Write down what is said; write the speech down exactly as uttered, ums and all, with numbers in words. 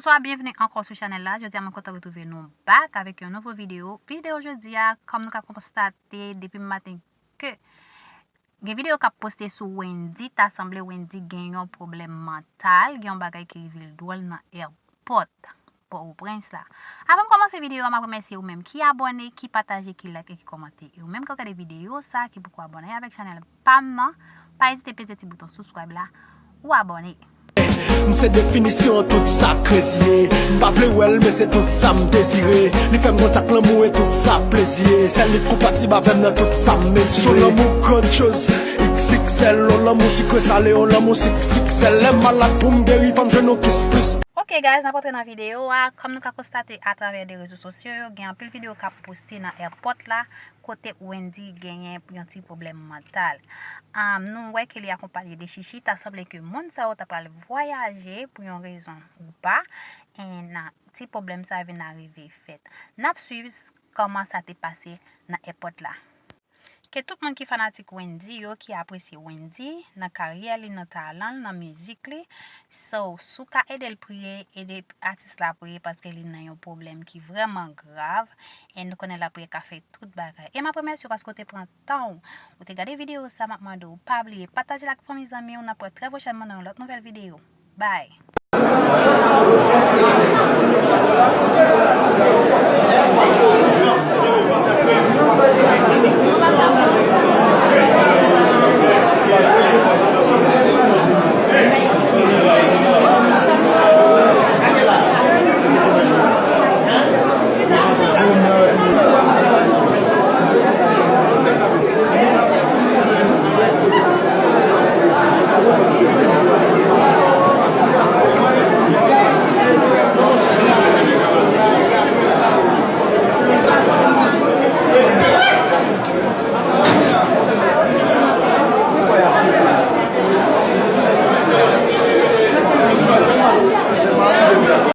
Bonswa, byenveni ankò sou chanèl la. Jodi a mwen kontan retwouve nou back avèk yon nouvo videyo. Videyo jodi a, kòm nou ka konstate depi maten ke gen videyo k ap poste sou Wendy, ta sanble Wendy gen yon pwoblèm mantal, gen yon bagay ki rive l dwòl nan airport Pòtoprens la. Avan m kòmanse videyo a, m ap remèsye ou menm ki abòne, ki pataje, ki like e ki kòmante. E ou menm ki ap gade videyo sa, ki poko abòne avèk chanèl pa m nan, pa ezite peze ti bouton subscribe la ou abòne. M se definisyon tout sa k krezi ye. M pa vle wè l, men se tout sa m dezire. Li fè m konn sa k lanmou e tout sa plezi ye. Sèl li k konpatib avè m nan tout sa m mezire. Yon lanmou grandyòz, X X L, yon lanmou sikre sale, yon lanmou sik sik sèl. Lè m malad pou m geri, fò m jwenn yon kis plis. Ok guys, n ap antre nan videyo a. Kòm nou ka konstate atravè de rezo sosyo yo, gen anpil videyo k ap poste nan airport la, kote Wendy genyen yon ti pwoblèm mantal. Um, nou wè ke li akonpanye de Chichi, ta sanble ke moun sa yo ta pral vwayaje pou yon rezon ou pa, and uh, ti pwoblèm sa vin arive fèt. N ap swiv kòman sa te pase nan airport la. Ke tout moun ki fanatik Wendy yo, ki apresye Wendy nan karyè li, nan talan l, nan mizik li. So, si w ka ede l priye, ede atis la priye paske li nan yon pwoblèm ki vrèman grav. E nou konnen lapriyè ka fè tout bagay. E m ap remèsye w paske w te pran tan w, ou te gade videyo sa, m ap mande w pa bliye pataje l ak fanmi zanmi w. N ap wè trè pwochènman nan yon lòt nouvèl videyo. Bye!